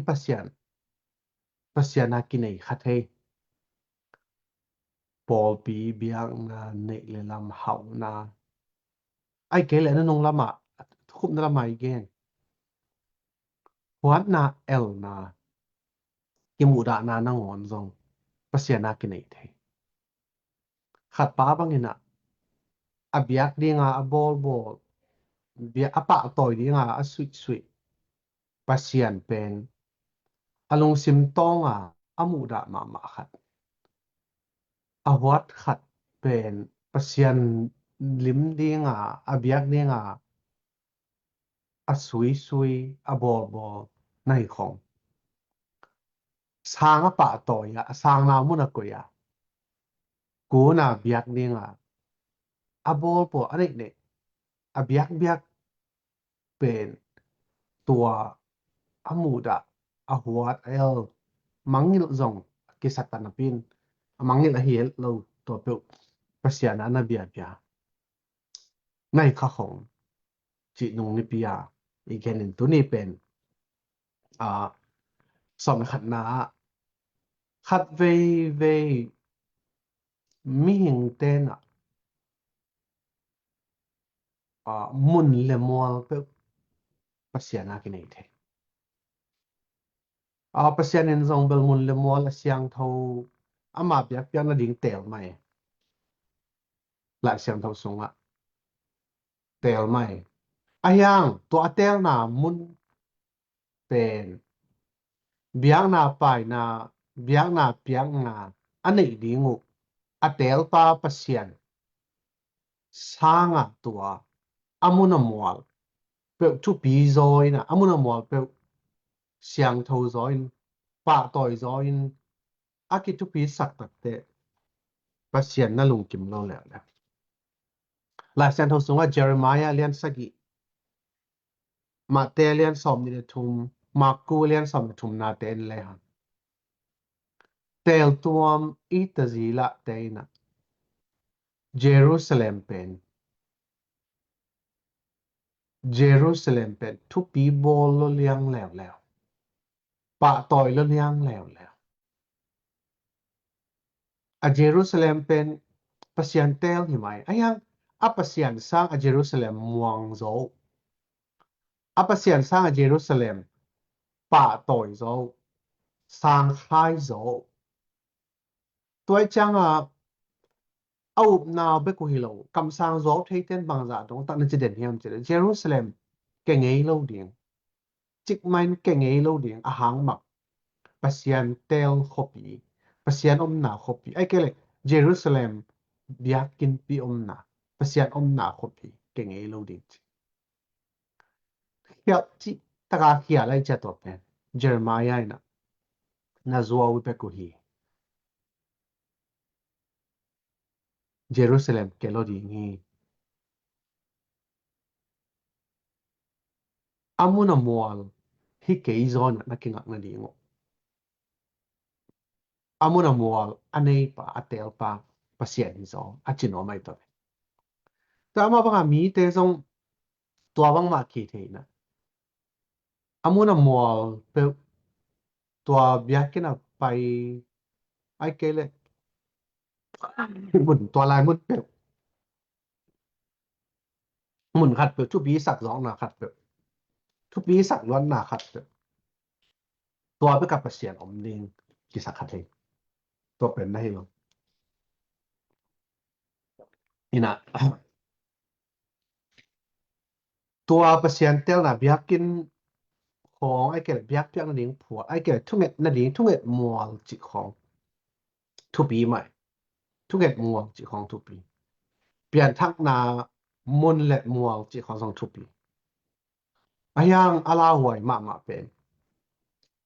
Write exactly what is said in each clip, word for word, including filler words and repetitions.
Pasian, Pasian a kinei kha thei. Pawlpi biakna, neih le lam hauhna, ai kei le nunung lamah, khupna lamah i gen, huatna, elna, kimuhdahna nangawn zong Pasian a kinei thei. Khatpa bangin ah, a biak dinga a bawlbawl, bia-, a pahtawi dinga a suihsuih Pasian pen a lungsim tawnga a muhdah mahmah khat, a huat khat pen Pasian lim dinga, a biak dinga a suisui, a bawlbawl na hi khong, sang a pahtawi a, a sangna mun a koih a, kuna biak dinga a bawlbawl, a neihneih, a biakbiak pen tua a muhdah, a huat, a el, mangngilh zong kisakta napin, a mangngilh ahi het lo, tua peuh Pasian a na biabia na hi kha khong, cih nung nipi a i genin, tuni pen, a, sawm le khatna ah, khat veivei mihingte in ah, a, mun le mual peuh Pasian a kinei thei. A, Pasian in zong bel mun le mual a siangtho, ama biakpiakna ding teel mai. Lai Siangtho sungah teel mai. Ahi hang tua a teelna mun pen biakna paina, biakna piakna a neih ding uh a teelpa Pasian sanga tua a mun a mual peuh thupi zaw in ah, a mun a mual peuh siangtho zaw in, pahtawi zaw in, a kithupi sak takteh Pasian na lungkim lo leuleu. Lai Siangtho sungah Jeremiah lian sagih, Mate lian sawm nih le thum, Marku lian sawm le thumnate en le hang, teeltuam i tazilahte in ah Jerusalem pen, Jerusalem pen thupi bawl lo liang leuleu, pahtawi lo liang leuleu. A Jerusalem pen Pasian teel hi mai. Ahi hang a Pasian sang a Jerusalem muang zaw, a Pasian sang a Jerusalem pahtawi zaw, sangkhai zaw. Tua i cianga a upna bek uh hi lo, kamsang zuau theite in bangzah dong tak na ci den hiam cih leh, Jerusalem kia ngei lo ding, cikmah in kia ngei lo ding, a hang mak Pasian teel khuapi, Pasian omna khuapi, ai kei leh Jerusalem biakinnpi omna, Pasian omna khuapi kia ngei lo ding ci. Khial cih taka khial lai cia tua pen Jeremiah in ah na zuau bek uh hi. Jerusalem kia lo ding hi. A mun a mual hi kei zaw in ah na kingakna ding uh, a mun a mual a neipa, a teelpa Pasian hi zaw a ci nuam ahi tua. Tua amah banga mite zong tua bangmah ki thei in ah, a mun a mual peuh, tua biakinn a pai, ai kei leh mun, tua lai mun peuh, mun khat peuh, thupi sak zawkna khat peuh, thupi sak luatna khat peuh, tua bek a Pasian om ding kisak kha thei. Tua pen na hi lo. In ah, tua Pasian teelna biakinn khawng, ai kei leh biakpiakna ding phual, ai kei leh thungetna ding, thunget mual cih khawng thupi mai. Thunget mual cih khawng thupi. Pianthakna mun le mual cih khawng zong thupi. Ahi hang a lauhuai mahmah pen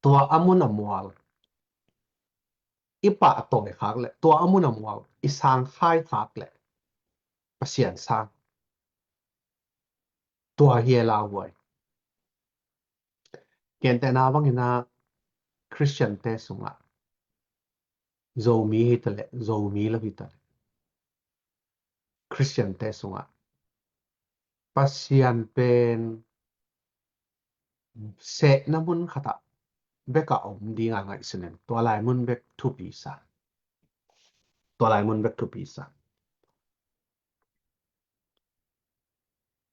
tua a mun a mual i pahtawi khak leh, tua a mun a mual i sangkhai khak leh Pasian sang, tua hi a lauhuai. Gentehna bangin ah Khristiante sungah, Zomi hi ta leh, Zomi lo hi ta leh, Khristiante sungah Pasian pen sehna mun khatah bek a om ding a ngaihsun in, tua lai mun bek thupi sa. Tua lai mun bek thupi sa.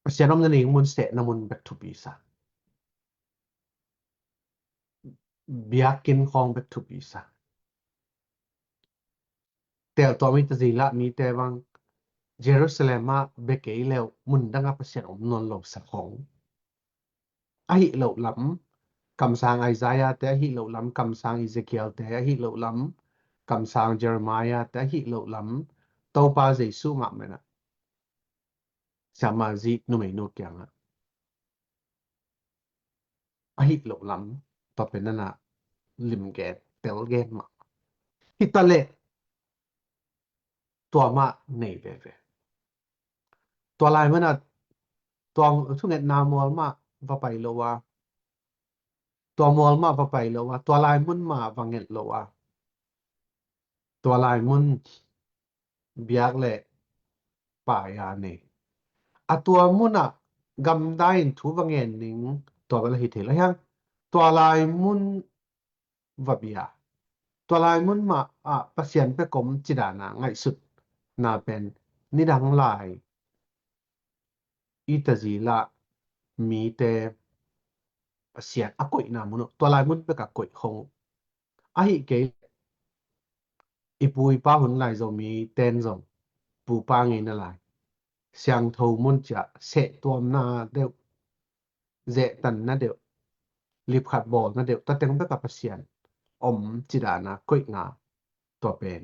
Pasian om nading mun sehna mun bek thupi sa. Biakinn khawng bek thupi sa. Teltuam i ta zila mite bang Jerusalem ah bia kei leh mun dang ah Pasian om nawn lo sa khawng. Ahih loh lam, kamsang Isaiah te, ahih loh lam, kamsang Ezekiel te, ahih loh lam, kamsang Jeremiah te, ahih loh lam, Topa Jesu mah mena. Siamah zi numeinu kiangah. Ahih loh lam, tua pen nana lim gen, tel gen mah. Hi ta leh, tua mah nei veve. Tua lai mun ah, tua thungetna mual mah va pai lo a. Tua mual mah va pai lo a. Tua lai mun mah va nget lo a. Tua lai mun biak le paai a nei. A tua mun ah gamdai in thu va ngen ning tua bel hi thei lo hiang. Tua lai mun va bia. Tua lai mun mah ah Pasian pek om cidana ngaihsutna pen nidang lai i ta zila mite Pasian a koihna mun uh. Tua lai mun pek a koih khong uh. Ahih kei i pu i pa hun lai Zomi ten zong pupa ngeina lai siangtho mun ciah sehtuamna deuh, zehtanna deuh, lipkhat bawlna deuh, tua teng bek a Pasian om cidana koihna tua pen.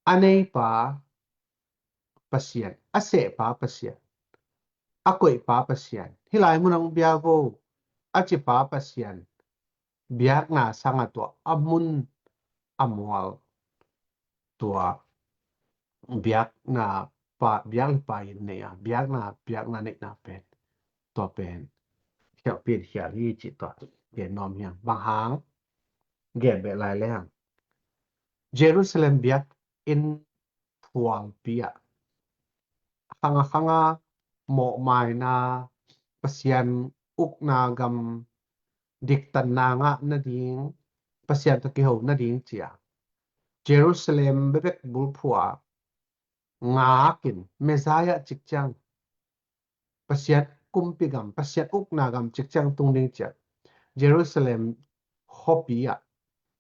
A neipa Pasian, a sehpa Pasian, a koihpa Pasian, hih lai mun ah hong bia vo a cipa Pasian, biakna sangah tua a mun a mual tua biakna pa, biak le paai in nei a, biakna, biakna neihna pen, tua pen khialhpi in khial hi cih tua gen nuam hiang. Bang hang, gen beh lai leng, Jerusalem biakinn phualpi ah, khang a khang a mawhmaina, Pasian ukna gam diktanna ngah nading, Pasian tawh kiho nading cia Jerusalem bebek bulphuh ah ngakin Messiah cik ciang, Pasian kumpi gam, Pasian ukna gam cik ciang tung ding ciang Jerusalem khuapi ah,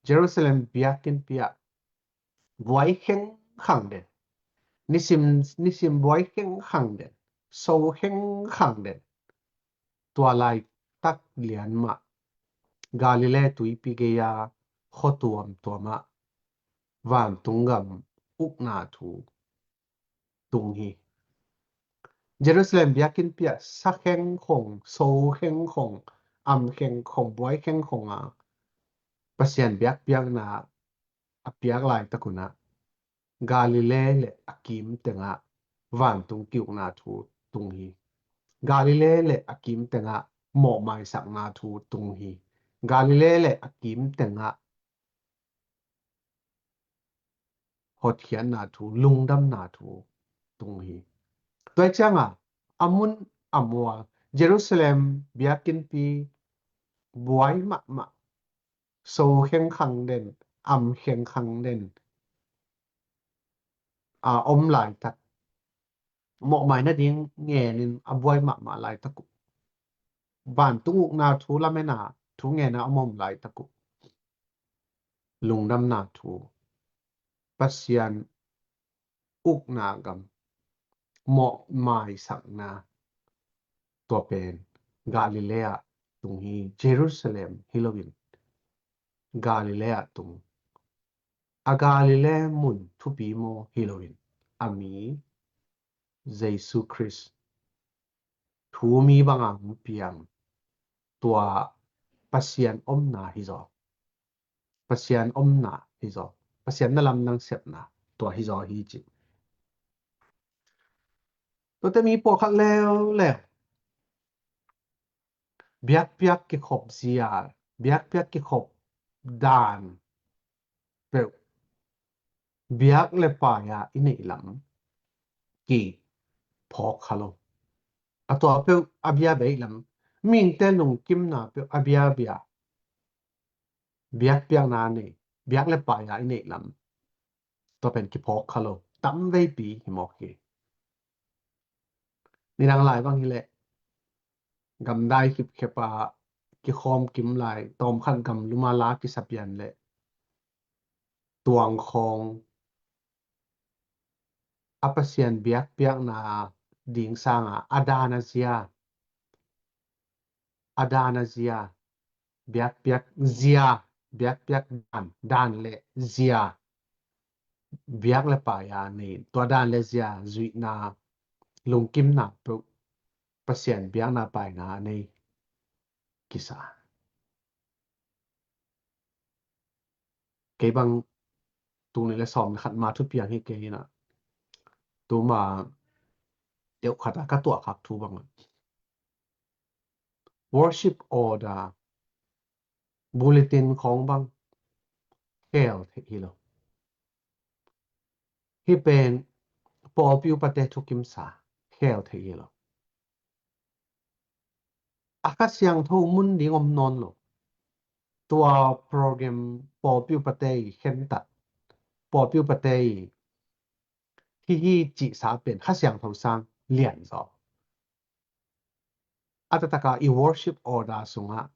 Jerusalem biakinnpi ah buai khengkhang den, nisim, nisim buai khengkhang den, so khengkhang den, tua laitak lian mah Galilee tuipi gei-a khua tuamtuam ah vantung gam ukna thu tung hi. Jerusalem biakinnpi ah sa khengkhong, so khengkhong, am khengkhong, buai khengkhong a Pasian biakpiakna a piak laitak un ah Galilee le a kim tengah vantung ki-ukna thu tung hi. Galilee le a kim tengah mawhmaisakna thu tung hi. Galilee le a kim tengah hotkhiatna thu, lungdamna thu tung hi. Tua ciangah a mun a mual, Jerusalem biakinnpi buai mahmah, so khengkhang den, am khengkhang den a om laitak, mawhmai nading ngenin a buai mahmah laitak uh, vantung ukna thu lamena thu ngena a om laitak uh, lungdamna thu, Pasian ukna gam mawhmaisakna, tua pen Galilee ah tung hi. Jerusalem hi loin Galilee ah tung. A Galilee mun thupi maw? Hi loin a mi Jesu Khrist thu mi banga hong piang, tua Pasian omna hi zaw. Pasian omna hi zaw. Pasian na lamdang sepna tua hi zaw hi ci. Tuate mi pawlkhat leuleu biakpiak kikhop zia, biakpiak kikhop dan peuh, biak le paai a i neih lam kiphawk kha lo. A tua peuh a biabia ih lam, mihingte lungkimna peuh a biabia, biakpiakna nei, biak le pai-a i neih lam, tua pen kiphawk kha lo, tam veipi hi mawk hi. Nidang lai bang hileh gamdai khipkhep a kikhawm kim lai, tawmkhat gamlum a la kisa pian leh tuangkhawng a Pasian biakpiakna ding sanga a dan a zia, a dan a zia, biakpiak zia, biakpiak dan, dan le zia, biak le pai-a nei, tua dan le zia zuihna, lungkimna peuh Pasian biakna paina a nei kisa. Kei bang tul nih le sawm le khat ma thupiang hi kei hi-in ah, tuma deuh khat a ka tuah khak thu bangah worship order, bulletin khawng bang khel theih hi lo. Hih pen pawlpi upate thukimsa khel theih hi lo. A Kha Siangtho mun ding om nawn lo. Tua program pawlpi upate i khentat, pawlpi upate i hih hi cihsa pen Kha Siangtho sang lian zaw. A taktak a i worship order sungah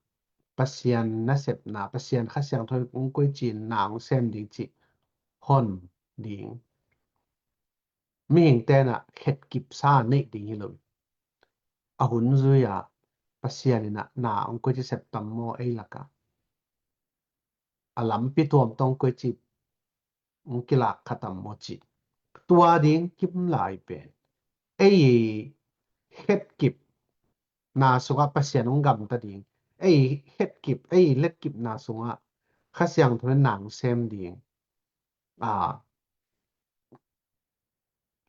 Pasian nasepna, Pasian Kha Siangtho in hong koici-in na hong sem ding cih hon ding. Mihing tenah khetkipsa neih ding hi lo. A hun zui-a Pasian in ah na hong koici sep tam maw ei lakah? A lampi tuamtuam koici hong kilak kha tam maw cih. Tua ding kim lai pen ei khetkipna sungah Pasian hong gamta ding. Ei khetkip, ei letkipna sungah Kha Siangtho in na hong sem ding. A,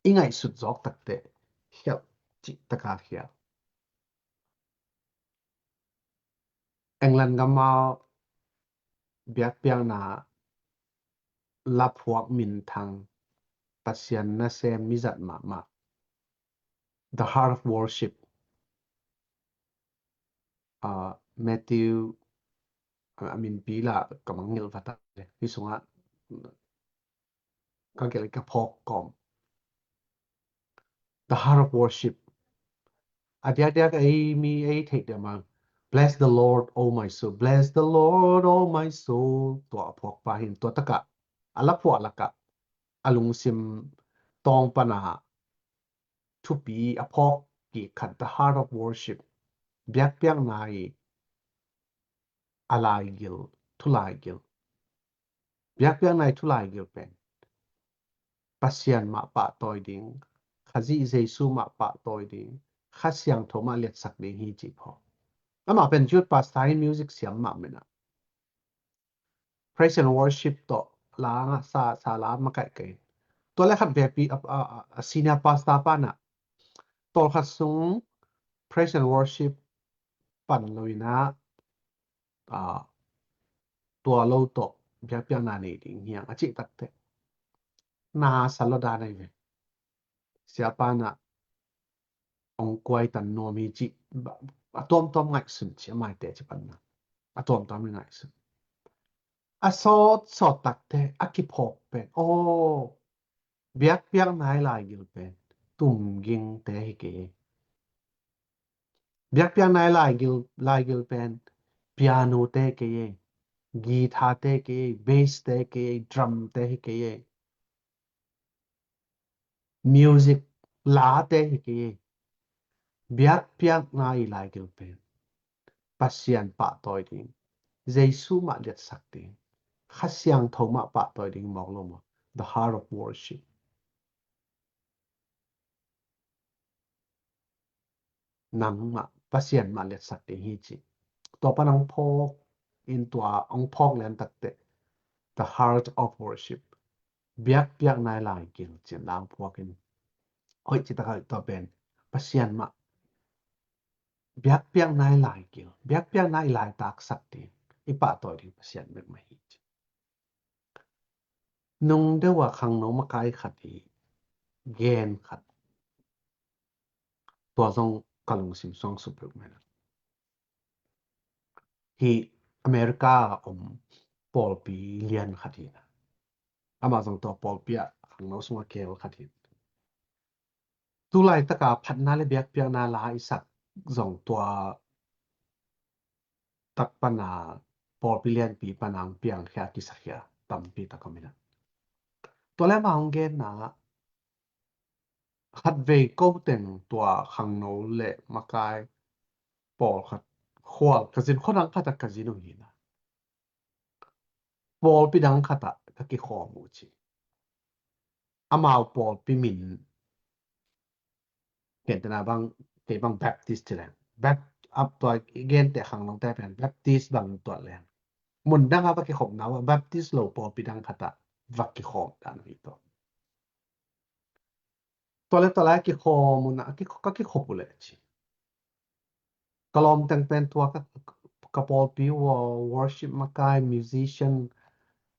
i ngaihsut zawk takteh khialh cih taka khial. England gama biakpiakna laphuak minthang, Pasian nasem mizat mahmah, The Heart of Worship, a, Matthew, a, a minpi la ka mangngilh vata hi sungah ka gelh ka phawk kawm. The Heart of Worship. A diakdiak ei mi ei theih deuh mang. "Bless the Lord, oh my soul. Bless the Lord, oh my soul." Tua a phawk pa hin tua takah a laphuak lakah a lungsim tawng pana thupi a phawk kik khat, The Heart of Worship. Biakpiakna i a laigil, thulaigil. Biakpiakna i thulaigil pen Pasian mah pahtawi ding, Khazih Jesu mah pahtawi ding, Kha Siangtho mah liatsak ding hi ci phaw. Amah pen youth pastor in music siam mah menah praise and worship tawh la ngah sa, sa la makaih kei. Tua le khat vekpi a, a, a, a senior pastor panah tawlkhat sung praise and worship pan lo inah, a, tua lo tawh biakpiakna nei ding hiang a cih takteh na sa lo dan ahi ve. Siapa inah hong kuaitan nuam hi cih a tuamtuam ngaihsun ci, a maite ci panna a tuamtuam hi ngaihsun. A sawtsawt takteh a kiphawk pen, aw, biakpiakna i laigil pen tumgingte hi kei ei. Biakpiakna i laigil, laigil pen piano te kei ei, guitar te kei ei, bass te kei ei, drum te hi kei ei. Music late hi kei ei. Biakpiakna i laigil pen Pasian pahtawi ding, Jesu mah liatsak ding, Kha Siangtho mah pahtawi ding mawk lo maw? The Heart of Worship. Nangmah Pasian mah liatsak ding hi ci. Tua pan hong phawk in tua hong phawk lian takteh The Heart of Worship. Biakpiakna i laigil cin lang phuak in. Hoih ci takah tua pen Pasian mah, biakpiakna i laigil, biakpiakna i laitaksak ding, i pahtawi ding Pasian bek mah hi ci. Nung deuh a khangno makai khat i gen khat, tua zong ka lungsim suang sup peuh mena. Hih America a om pawlpi lian khat hi. Amah zong tua pawlpi ah khangno sungah kihel khat hi. Tulaitaka phatna le biakpiakna la i sak zong tua tak pana pawlpi lianpi pana hong piangkhia kisakhia tampi tak om hi. Tua le amah hong genna khatvei ko teng tua khangno le makai pawlkhat khual ka zin khuadang khatah ka zin uh hi. Pawlpi dang khatah ka kikhawm uh ci. Amau pawlpi min kentena bang kei bang Baptist ci leng Bap ap tua i gente khangnote pen Baptist bang tuat leng mun dangah va kikhopna uh a Baptist lo pawlpi dang khatah va kikhawm dan uh hi tua. Tua le tua lai a kikhawm uh na a ki- ka kikhop uh leh ci. Ka lawm teng pen tua ka, ka pawlpi uh a worship makai musician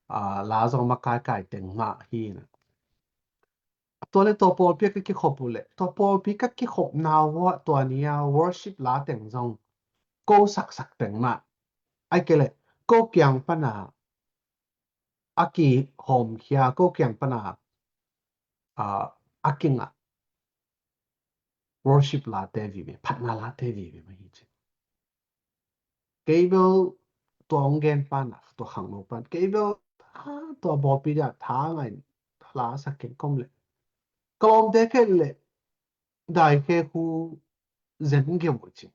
a la zong makai kai teng mah hi na. Tua le tua pawlpi a ka kikhop uh leh tua pawlpi ka kikhopna uh a tua ni a worship la teng zong ko saksak teng mah. Ai ke leh ko kiang pana a kihawmkhia ko kiang pana a kingah worship late vive phatna late vive mah hi ci. Kei bel tua hong gen pana tua khangno pan kei bel tua bawlpi dia tha ngai la sak keng kom le ka lawmte khen le dai khe khu zen gem uh ci.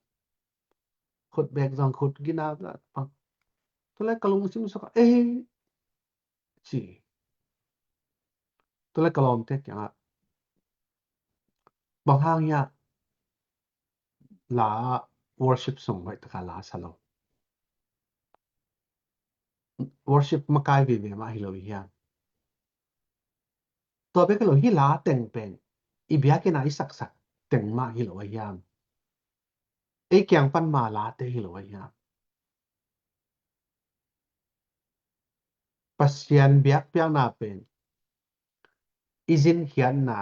Khut bek zong khut gina pang. Tua le ka lungsim suk a ei ci. Tua le ka lawmte kiangah bang hang hiah la worship song hoih taka la sa lo. Worship makai veve mah hi lo i hiam? Tua bek hi lo hi la teng pen i biakinn a i saksak teng mah hi lo a hiam? Ei kiang pan ma late hi lo a hiam? Pasian biakpiakna pen i zinkhiatna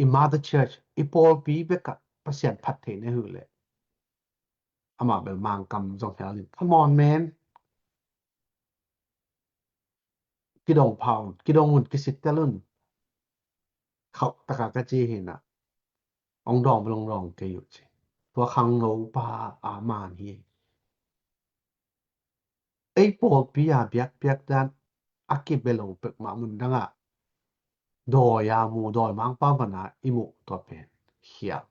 i mother church i pawlpi bekah Pasian phat thei na hi uh leh amah bel mangkam zong hel in come on man. Kidong pha un kidong un kisittel un khauh taka ka ci hi na. Ong dawng bel ong dawng kei uh ci. Tua khangno pa a man hi. Ei pawlpi a biakpiak dan a kibelo pek mah mun dangah dawi a mu dawi mangpa mana i muh tua pen hial.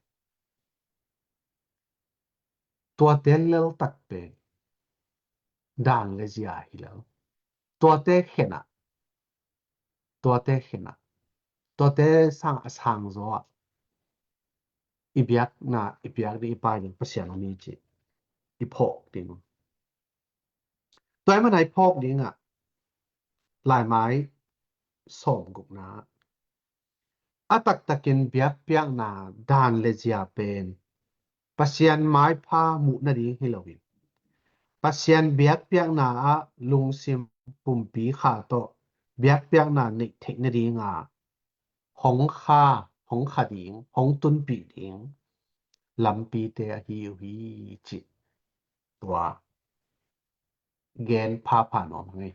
Tuate leltak pen dan le zia hi lo. Tuate khenah tuate khenah tuate sang a sang zaw ah i biakna i biak ding i pai ding Pasian a mi ci i phawk ding. Tua i mana i phawk dingah laimai sawmgukna a taktakin biakpiakna dan le zia pen Pasian maipha muh nading hi loin Pasian biakpiakna ah lungsim pumpi kha tawh biakpiakna neih theih nadinga hong kha hong kha ding hong tunpih ding lampite ahi uh hi ci. Tua gen phapha nuam hang ei.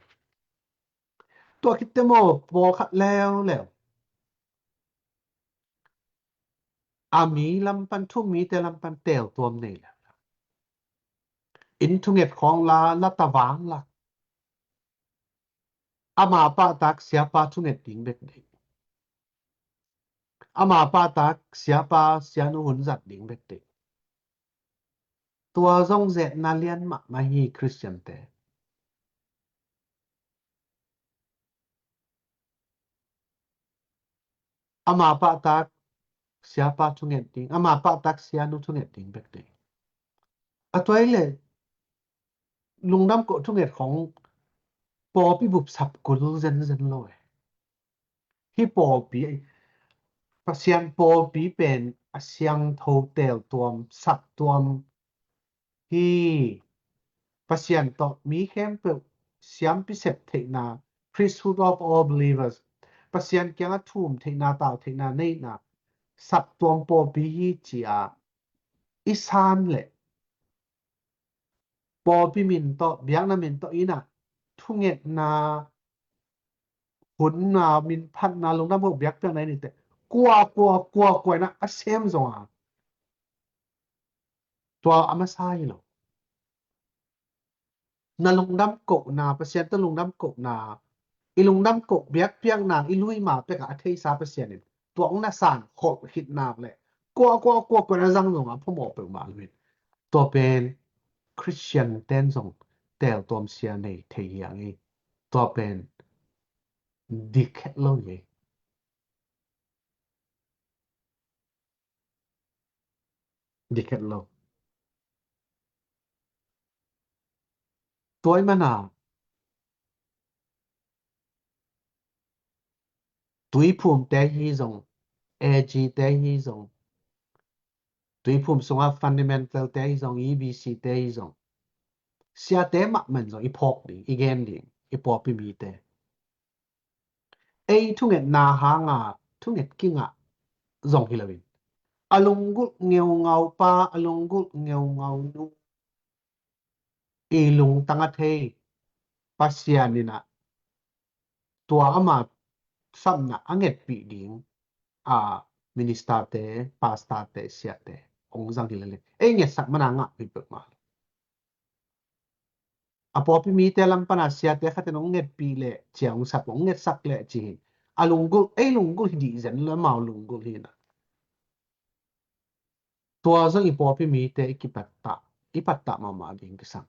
Tua khit teh maw pawlkhat leuleu a mi lam pan thu mite lam pan teel tuam nei leuleu in thunget khawng la la tavang lak ama pahtak siapa thunget ding bek dei. Ama pahtak siapa sianu hun zat ding bek dei. Tua zong zetna lian mahmah hi Khristiante. Ama pahtak siapa thunget ding ama pahtak sianu thunget ding bek ding. A tuai le lungdam koh thunget khong pawlpi bup sap kul zenzen lo e. Hi pawlpi Pasian pawlpi pen a siangtho teel tuam sap tuam hi. Pasian tawh mi khempeuh siampi sep theihna priesthood of all believers Pasian kiangah thum theihna tau theihna neihna sap tuam pawlpi hi cia i san leh pawlpi min tawh biakna min tawh ina thungetna, hunna, minphatna, lungdam koh biakpiakna i neih teh, kua, kua, kua, kua in a sem zong a, tua a masa hi lo. Na lungdam kohna, Pasian tawh lungdam kohna, i lungdam koh biakpiakna, i lui ma pek a, a theisa Pasian in tua hong na san khol khit nak leh, kua, kua, kua, kua na zang zong a phamawh peuhmah lo hi. Tua pen Khristian ten zong teltuam sia nei thei hi hang hi. Tua pen dik het lo hi. Dik het lo. Tua ahih manin a, Tuiphumte hi zong, A G te hi zong, Tuiphum sunga fundamental te hi zong, E B C te hi zong, siate mahmah in zong i phawk ding, i gen ding, i pawlpi mite. Ei thungetna hanga thunget kingah zong hi loin, a lunggulh ngeungau pa, a lunggulh ngeungau nu, i lungtang a thei Pasian in a, tua ama sapna a ngetpih ding a, ministerte, pastorte, siate hong zang hi lel in, ei ngetsak mana ngah hi peuhmah. A pawlpi mite lam pana siate khatin hong ngetpih leh, cia hong sak, hong ngetsak leh ci hi. A lunggulh, ei lunggulh hi dih zen lo, amau lunggulh hi na. Tua zong i pawlpi mite i kipattah, i pattah mahmah ding kisam.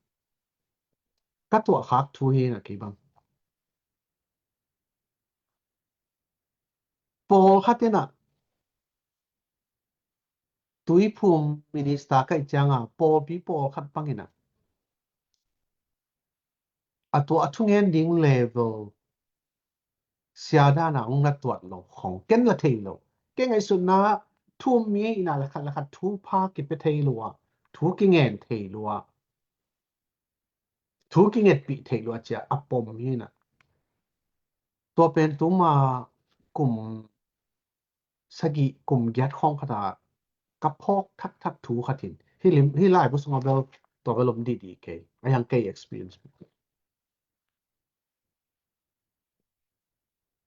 Ka tuahkhak thu hi na kei bang. Pawlkhat in a, Tuiphum minister ka hih cianga, pawlpi pawlkhat bangin a, a tua a thungen ding level sia dana hong na tuat lo khong ken la thei lo. Kei ngaihsutna thu um mi hi na, lakhat lakhat thu pha kipia thei lo a, thu kingen thei lo a, thu kingetpih thei lo a cia a pom hi na. Tua pen tuma kum sagih, kum giat khawng khat a ka phawk thakthak thu khat hi. Hih lim, hih laibu sungah bel tua bel om dihdih kei, a hiang kei experience.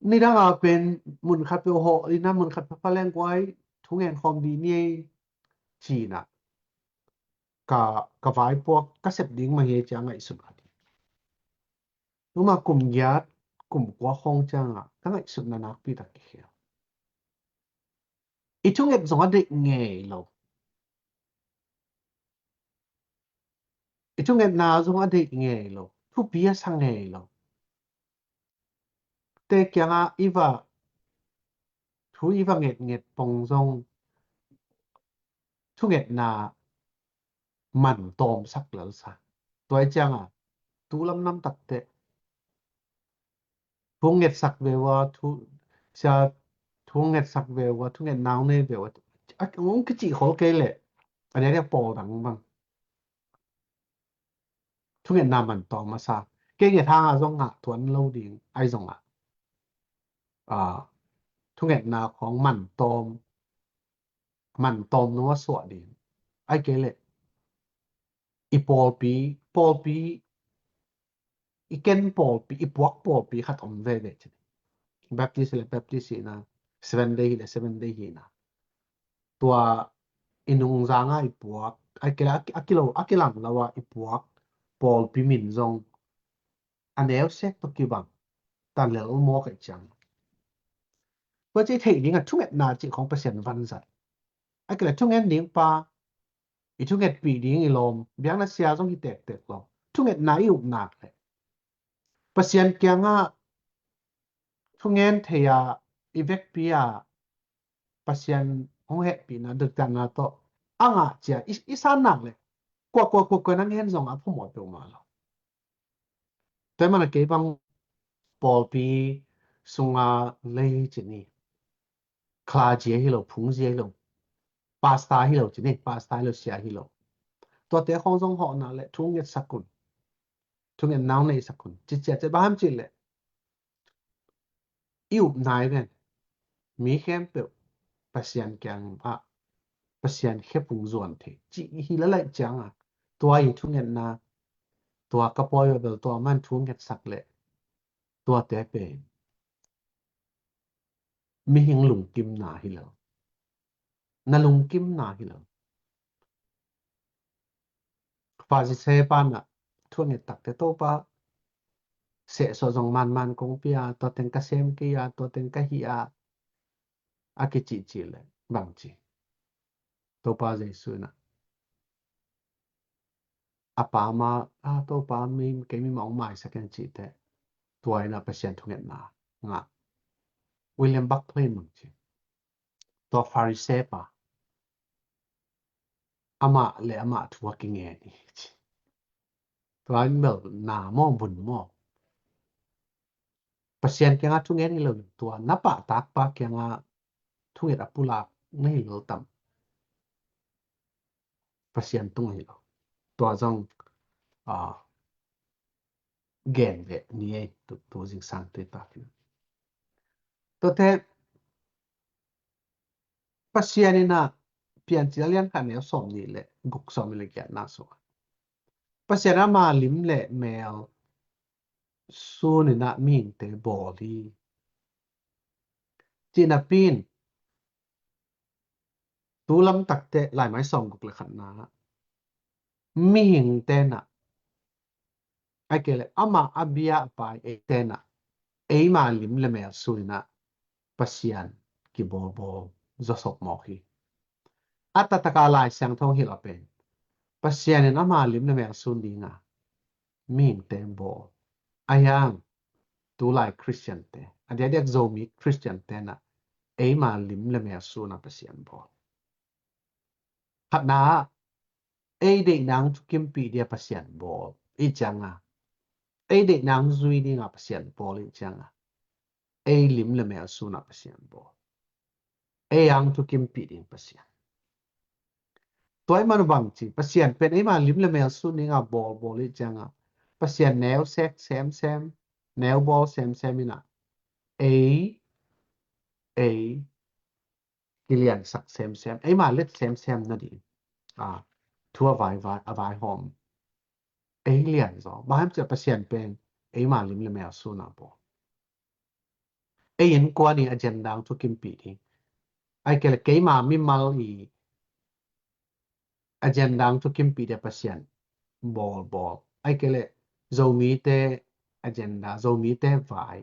Nidang a pen mun khat peuh hawh in a, mun khat pha pha leng guai thungen khawm dih ni ei ci-in a, ka, ka vaipuak ka sep ding mah hi ei cia ngaihsun khat hi. Tuma kum giat, kum kua khawng cianga ka ngaihsutna nakpi tak kikhel. I thunget zong a deih ngei lo. I thungetna zong a deih ngei lo. Thupi a sa ngei lo. Te kiangah i va, thu i va ngetnget pong zong thungetna man tawmsak lelsa. Tua i cianga tu lamlam takteh thu ngetsak ve ua, thu, sia, thu ngetsak ve ua, thungetna hong nei ve ua, a, hong kicih khol kei leh a diakdiak pawl dang bang thungetna man tawm a sa. Kei nget hanga zong ngah tuan lo ding ai zongah, a, thungetna khawng man tawm, man tawm nua suah ding ai kei leh i pawlpi, pawlpi, i ken pawlpi, i puak pawlpi khat om veve ci. Baptist le Baptist hi na, Seven Day hi le Seven Day hi na. Tua i nungzanga i puak, a kila, a kilo, a kilang lo a i puak pawlpi min zong a neu sek tawh kibang ta lel maw ka i ciang. Tua ci theih ding a thungetna cih khawng Pasian vanzat. A kila thungen ding pa, i thungetpih ding i lawm, biakna sia zong hi tektek lo. Thungetna i upnak le Pasian kiangah thungen thei a, i vekpi a, Pasian hong hehpihna, diktatna tawh a ngah cia i, i san nak le kua, kua, kua, kua na ngen zong a phamawh peuhmah lo. Tua mana kei bang pawlpi sunga lei ci ni. Kha zia hi lo, phung zia hi lo. Pasta hi lo ci ni, pasta hi lo, sia hi lo. Tuate khawng zong hawhna le thu ngetsak un. Thu ngetna hong neisak un. Ci ciat ciat bang ham cih leh i upna hi ven. Mi khempeuh Pasian kiangah Pasian khephung zuan thei cih hi lalaih cianga tua i thungetna, Tua ka pawi uh bel tua man thu ngetsak leh tuate pen mihing lungkimna hi lo. Na lungkimna hi lo. Pharisee pa in ah thu a nget takte Topa, sehsuah zong manman kong pia, tua teng ka sem kei a, tua teng ka hih a, a kicihcih leh bang ci? Topa Jesu in ah a pa ma, a Topa mi, kei mi ma hong maisak in cih teh, tua in ah Pasian thungetna ngah. William Barclay in bang ci? Tua Pharisee pa, amah le amah thu a kingen hi ci. Tua in bel na maw, vun maw? Pasian kiangah thungen hi lo, tua na pahtak pa kiangah thunget a pulak na hi lo tam? Pasian tung hi lo. Tua zong, ah, gen ve ni ei, tu, tu zingsang tu i takin. Tuate, Pasian in ah Piancil a lian khat neu sawm nih le guk, sawm nih le giatna sungah Pasian ama lim le mel sun in ah mihingte bawl hi. Cihna pi in, tu lamtakte laimai sawm guk le khatna mihingte in ah, ahih kei leh amah a bia a pai eite in ah, eima lim le mel sun in ah Pasian kibawlbawl zawsop mawk hi. A taktak a Lai Siangtho hilh a pen Pasian in ama lim le mel sun ding a mihingte bawl. Ahi hang tulai Khristiante, a diakdiak Zomi Khristiante in ah eima lim le mel sun a Pasian bawl. Khatna ah, ei deihna hong thukimpih ding a Pasian bawl i ciang a, ei deihna hong zui ding a Pasian bawl i ciang a, ei lim le mel sun a Pasian bawl. Ei hong thukimpih ding Pasian. Tua ahih man bang ci, Pasian pen eima lim le mel sun ding a bawlbawl i ciang a, Pasian neu sek semsem, neu bawl semsem in ah, ei, ei kiliansak semsem, eima let semsem nading, a, thu a vai, vai, a vaihawm, ei lianzaw. Bang hiam cih leh Pasian pen eima lim le mel sun a bawl. Ei innkuan i agenda hong thukimpih ding, ahih kei leh keima mimal i agenda hong thukimpih ding a Pasian bawlbawl, ahih kei leh Zomite agenda, Zomite vai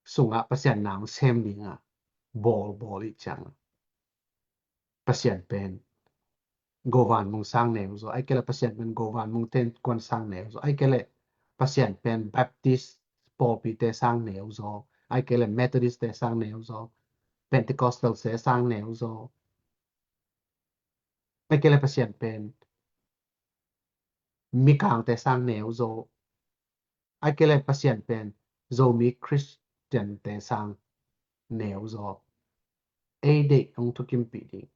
sungah Pasian na hong sem ding a bawlbawl i ciang a, Pasian pen Govan Mung sang neu zaw, ahih kei leh Pasian pen Govan Mung te innkuan sang neu zaw, ahih kei leh Pasian pen Baptist pawlpite sang neu zaw, ahih kei leh Methodist te sang neu zaw, Pentecostal te sang neu zaw, ahih kei leh Pasian pen Mikangte sang neu zaw, ahih kei leh Pasian pen Zomi Khristiante sang neu zaw. Ei deih hong thukimpih ding,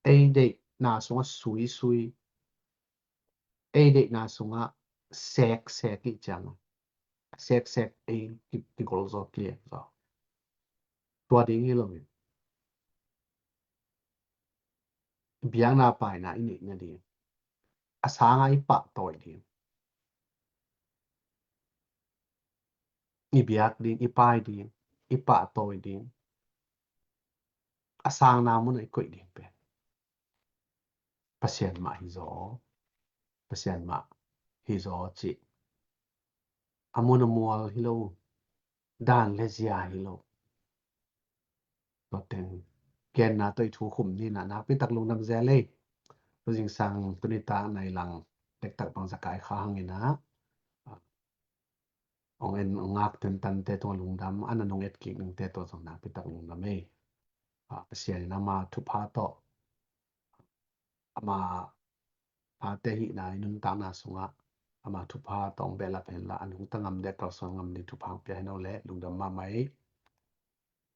ei deihna sungah suisui, ei deihna sungah seksek i ciang a, seksek ei ki, kigol zaw, kilian zaw. Tua ding hi lo in, biakna paina i neih nading, a sang a i pahtawi ding, i biak ding, i pai ding, i pahtawi ding, a sangna mun a i koih ding pen Pasian mah hi zaw, Pasian mah hi zaw cih a mun a mual hi lo, dan le zia hi lo. Tua teng genna tawh i thu khum ni in ah nakpi tak lungdam zel ei. Tu zingsang tuni tak nai lang tektak bang za kai kha hang in ah, hong en hong ngak tentante tungah lungdam, a na nung et kik dingte tungah zong nakpi tak lungdam ei. Ah, Pasian in ama thupha tawh, ama pate hihna i nuntakna sungah ama thupha tawh hong behlap hen la, a nungta ngam ding, a kalsuan ngam ding thupha hong pia hen aw le, lungdam mahmah ei.